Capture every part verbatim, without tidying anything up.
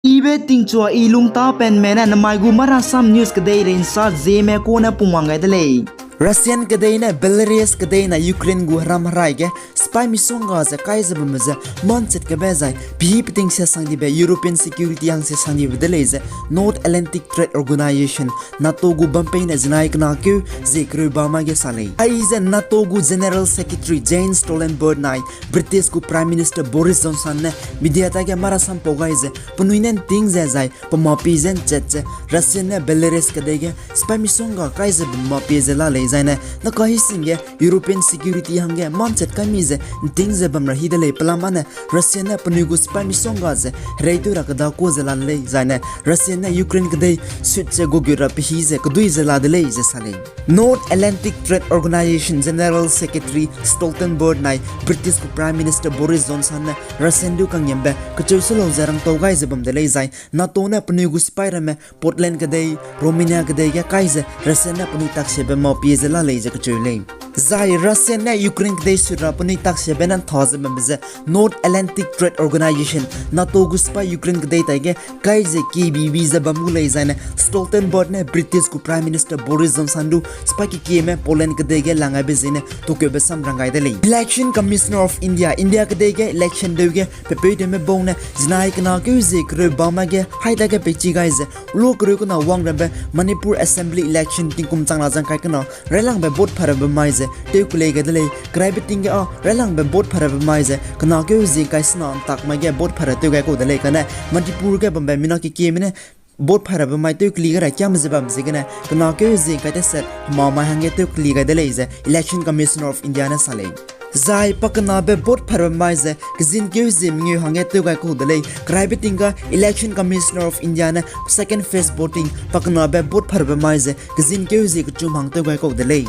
Ibe tingchua i lungtapenme ne namai gu Marasam News kedeirei nsa zieme kune pungwang gai de lei. Russian kedei ne Belarus kedei na Ukraine gu heram herai ge sipai misongga ze kai ze bamme ze manchet kebe zai pehî peting sia sangdibe European Security hang sia sangdibe de lei ze North Atlantic Treaty Organization, NATO gu bam peine zinai kena keu zie kereu bamai ge sa lei. Aize NATO gu General Secretary Jens Stoltenberg nai British gu Prime Minister Boris Johnson ne media tage marasam pau gai ze penui ne nting ze zai pe mapie ze nchet ze Russian ne Belarus kedei ge sipai misongga kai ze bam mapie ze la lei zaine naka hi sing ge European Security hangge manchet kaimi ze nting ze bam ra hi de lei pelam ane Russian ne penui gu sipai misongga ze hereitew ra keda ku ze la lei zaine Russian ne Ukraine kedei sut ze gugut ra pehî ze kedui ze la de lei ze sa lei. North Atlantic Treaty Organization General Secretary Stoltenberg nai British gu Prime Minister Boris Johnson ne Russian du kangiambe kecheu selau ze rangtau gai ze bam de lei zai NATO ne penui gu sipai ramme Poland kedei, Romania kedei ge kai ze Russian ne penui taksiabe mapie ze la lei ze kecheu lei. Zai Russian ne Ukraine kedei sut ra penui taksiabe ne ntha ze bambe ze North Atlantic Treaty Organization, NATO gu sipai Ukraine kedei taige kai ze kibibi ze bam gu lei zaine Stoltenberg ne British gu Prime Minister Boris Johnson du sipai kekieme Poland kedei ge lang gaibe ziene tukeube sam rang gai de lei. Election Commissioner of India, India kedei ge election deu ge pepeutewme bau ne zinai kena keu zie kereu bamai ge hai dage peichi gai ze lu kereu kena wang rabe Manipur Assembly election tingkum chang na zang kai kena railangbe vote pharabe mai ze tew kelei gai de lei. Keraibe ting ge â railangbe vote pharabe mai ze kena keu zie kai sena ntak mai ge vote phara tew gai kau de lei kane Manipur ge bambe mina kekieme ne vote pharabe mai tew keli gai ra kiam ze bam ziegene kena keu zie kai teset hema mai hangge tew keli gai de lei ze Election Commissioner of India ne sa lei. Zai pakenabe vote pharabe mai ze kezin keu zie mengeu hangge tew gai kau de lei. Keraibe ting ga Election Commissioner of India ne second phase voting pakenabe vote pharabe mai ze kezin keu zie kechum hang tew gai kau de lei.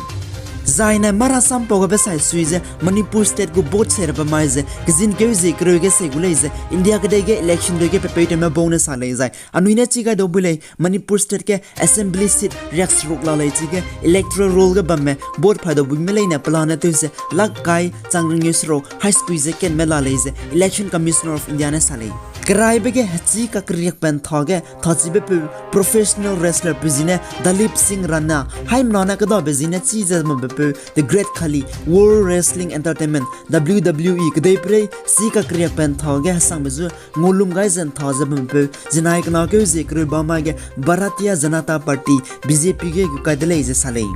Zaine marasam pau gabe sai sui ze Manipur State gu vote sei rabe mai ze kezin keu zie kereu ge sei gu lei ze India kedei ge election deu ge pepeutewme bau ne sa lei zai anui ne chi gai dau bui lei Manipur State ge Assembly seat riakseruk la lei chige electoral roll ge bamme vote phai dau buime leine pelane tew ze lak kai chang ringeu seruk hai sekui ze kenme la lei ze Election Commissioner of India ne sa lei. Keraibe ge hechî kakeriakbe ntha ge thachibe peu professional wrestler peu zine Dalip Singh Rana, haimena ne kedabe zine chi ze bambe peu The Great Khali, World Wrestling Entertainment, W W E kedeiperei chi kakeriakbe ntha ge hesangbe zu ngulum gai ze ntha ze bambe peu zinai kena keu zie kereu bamai ge Bharatiya Janata Party, B J P ge gu kai de lei ze sa lei.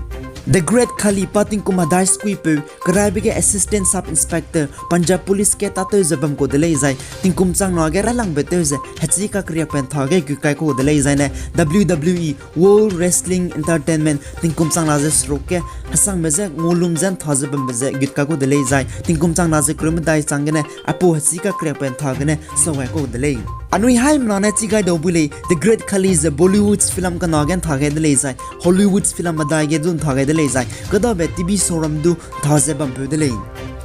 The Great Khali pa tingkum hedai sekui peu keraibe ge Assistant Sub Inspector Punjab Police ge tâtew ze bam kau de lei zai tingkum chang na ge railangbe tew ze hechî kakeriakbe ntha ge gu kai kau de lei zaine W W E World Wrestling Entertainment tingkum chang na ze seruk ge hesangbe ze ngulum ze ntha ze bambe ze gut kai kau de lei zai tingkum chang na ze kereu medai chang gene aipau hechî kakeriakbe ntha gene sau gai kau de lei. Anui haimena ne chi gai dau bui lei The Great Khali ze Bollywood film kena ge ntha gai de lei zai Hollywood film medai ge du ntha gai de lei zai kedabe T V showroom du ntha ze bam peu de lei.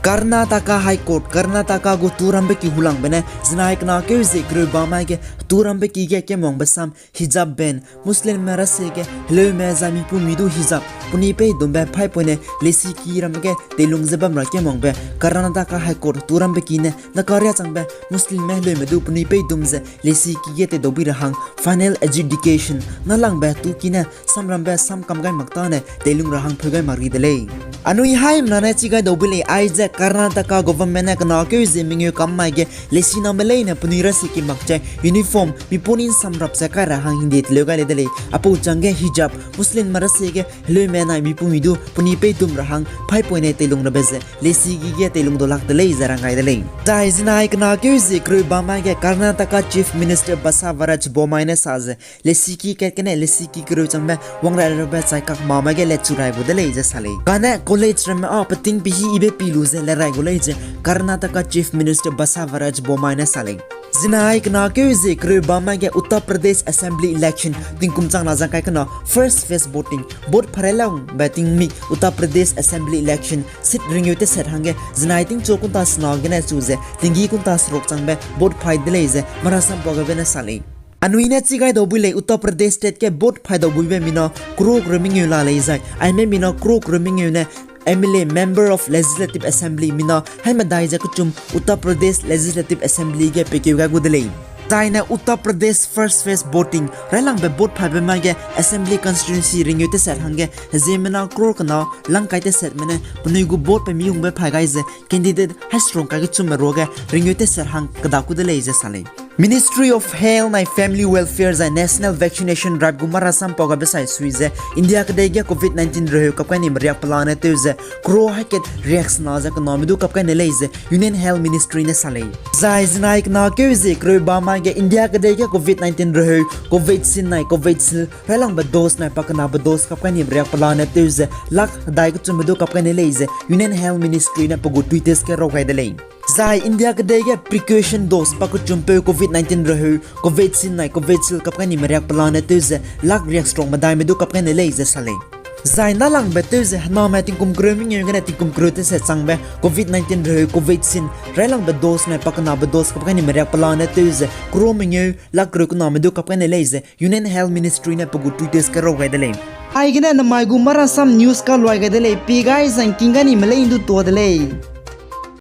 Karnataka High Court, Karnataka gu turambe ki hulangbe ne zinai kena keu zie kereu bamai ge turambe ki ge kemwangbe sam hijab ban, Muslimme rasie ge heleume zai mipumi du hijab penui pei dumbe five point ne lesiki ramme ge teilung ze bam ra kemwangbe Karnataka High Court turambe ki ne nakaria changbe Muslimme heleume du penui pei dum ze lesiki ge teidaubui ra hang final adjudication nalangbe tu ki ne samrambe sam kam gai mak tâne teilung ra hang pheu gai mak ri de lei. Anui haimena ne chi gai dau bui lei aize Karnataka government ne kena keu zie mengeu kam mai ge lesiname leine penui rasie ki mak ze uniform mipuni nsamrap ze kai ra hang hingde teleu gai lei de lei. Aipau chang ge hijab, Muslimme rasie ge heleume nai mipumi du penui pei dum ra hang five point ne teilung rabe ze lesiki ge teilung dau lak de lei ze rang gai de lei. Zai zinai kena keu zie kereu bamai ge Karnataka Chief Minister Basavaraj Bommai ne sa ze lesiki kat gene lesiki kereu changbe wang rai rabe chai kak mame ge lechu rai gu de lei ze sa lei. Kane college ramme â peting pehî ibe pi lu ze le rai gu lei ze Karnataka Chief Minister Basavaraj Bommai ne sa lei. Zinai kena keu zie kereu bamai ge Uttar Pradesh Assembly election tingkum chang na zang kai kena first phase voting, vote pharailangbe tingmik Uttar Pradesh Assembly election seat ringeu teset hangge zinai tingchu kunta sena gene chu ze tinggi kunta seruk changbe vote phai de lei ze marasam pau gabe ne sa lei. Anui ne chi gai dau bui lei Uttar Pradesh state ge vote phai dau buibe mina keruk reu mengeu la lei zai aime mina keruk reu mengeu ne M L A, Member of Legislative Assembly mina haimedai ze kechum Uttar Pradesh Legislative Assembly ge pekeu gai gu de lei. Zaine Uttar Pradesh first phase voting railangbe vote phaibe mai ge Assembly Constituency ringeu teset hangge heziemmena crore kena langkai tesetme ne penui gu vote pe mihungbe phai gai ze candidate hai strong kai kechumme ruage ringeu teset hang keda ku de lei ze sa lei. Ministry of Health nai Family Welfare zai National Vaccination Drive gu marasam pau gabe sai sui ze India kedei ge covid nineteen reheu kap kai nime riak pelane tew ze crore hai kat riak sena ze kename du kap kai ne lei ze Union Health Ministry ne sa lei. Zai zinai kena keu ze kereu ba mai ge India kedei ge covid nineteen reheu Covaxin nai Covishield railangbe dose nai pakenabe dose kap kai nime riak pelane tew ze lakh hedai kechumme du kap kai ne lei ze Union Health Ministry ne pe gu Twitter ge raw gai de lei. Zai India kedei ge precaution dose pakechumpeu covid nineteen reheu Covaxin nai Covishield kap kai nime riak pelane tew ze lakh riak strong medaime du kap kai ne lei ze sa lei. Zai nâlangbe tew ze hename tingkum kereu mengeu gene tingkum kereu teset changbe covid nineteen reheu Covaxin railangbe dose nai pakenabe dose kap kai nime riak pelane tew ze crore mengeu lakh kereu kename du kap kai ne lei ze Union Health Ministry ne pe gu Twitter ge raw gai de lei. Aigene namai gu marasam news kaluai gai de lei, pie gai zangking ga nime lei ndu tua de lei.